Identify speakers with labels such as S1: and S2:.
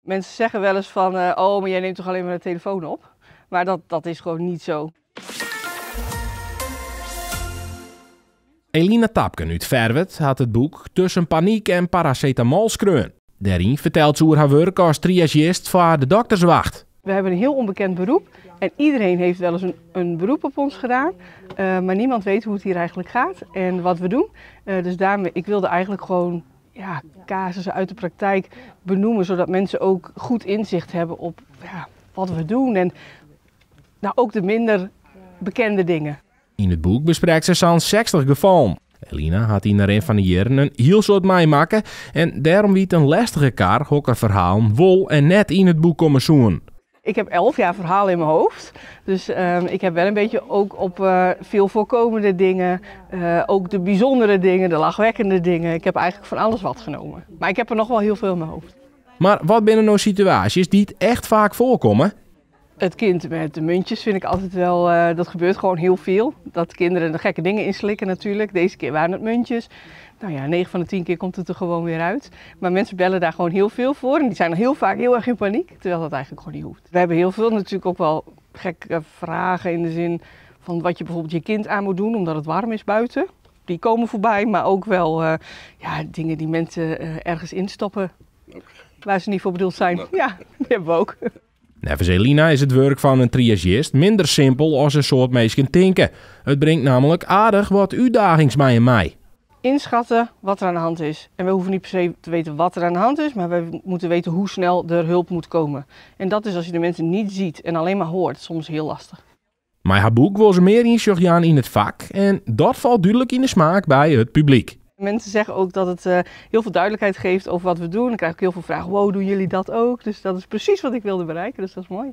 S1: Mensen zeggen wel eens van, oh, maar jij neemt toch alleen maar de telefoon op? Maar dat is gewoon niet zo.
S2: Eline Tapken út Ferwert hat it boek Tussen paniek en paracetamol skreaun. Dêryn fertelt se oer har wurk as triagist foar de dokterswacht.
S1: We hebben een heel onbekend beroep en iedereen heeft wel eens een beroep op ons gedaan. Maar niemand weet hoe het hier eigenlijk gaat en wat we doen. Dus daarom, ik wilde eigenlijk gewoon, ja, casussen uit de praktijk benoemen, zodat mensen ook goed inzicht hebben op, ja, wat we doen en ook de minder bekende dingen.
S2: Yn it boek besprekt se sa'n 60 gefallen. Elina hat yn de rin fan de jierren in hiel soad meimakke en dêrom wie it in lestige kar hokker ferhalen wol en net yn it boek komme soenen.
S1: Ik heb 11 jaar verhalen in mijn hoofd, dus ik heb wel een beetje ook op veel voorkomende dingen, ook de bijzondere dingen, de lachwekkende dingen. Ik heb eigenlijk van alles wat genomen, maar ik heb er nog wel heel veel in mijn hoofd.
S2: Maar wat binne no situaasjes dy't echt faak foarkomme?
S1: Het kind met de muntjes vind ik altijd wel, dat gebeurt gewoon heel veel. Dat kinderen de gekke dingen inslikken natuurlijk. Deze keer waren het muntjes. 9 van de 10 keer komt het er gewoon weer uit. Maar mensen bellen daar gewoon heel veel voor en die zijn heel vaak heel erg in paniek, terwijl dat eigenlijk gewoon niet hoeft. We hebben heel veel natuurlijk ook wel gekke vragen in de zin van wat je bijvoorbeeld je kind aan moet doen omdat het warm is buiten. Die komen voorbij, maar ook wel dingen die mensen ergens instoppen waar ze niet voor bedoeld zijn. Ja, die hebben we ook.
S2: Neffens Elina is it wurk fan in triagist minder simpel as in soad minsken tinke. It bringt namentlik aardich wat útdagings mei him mei.
S1: Inschatten wat er aan de hand is. En we hoeven niet per se te weten wat er aan de hand is, maar we moeten weten hoe snel er hulp moet komen. En dat is als je de mensen niet ziet en alleen maar hoort, soms heel lastig.
S2: Mei har boek wol se mear ynsjoch jaan yn it fak en dat falt dúdlik yn de smaak by it publyk.
S1: Mensen zeggen ook dat het heel veel duidelijkheid geeft over wat we doen. Dan krijg ik heel veel vragen, wow, doen jullie dat ook? Dus dat is precies wat ik wilde bereiken, dus dat is mooi.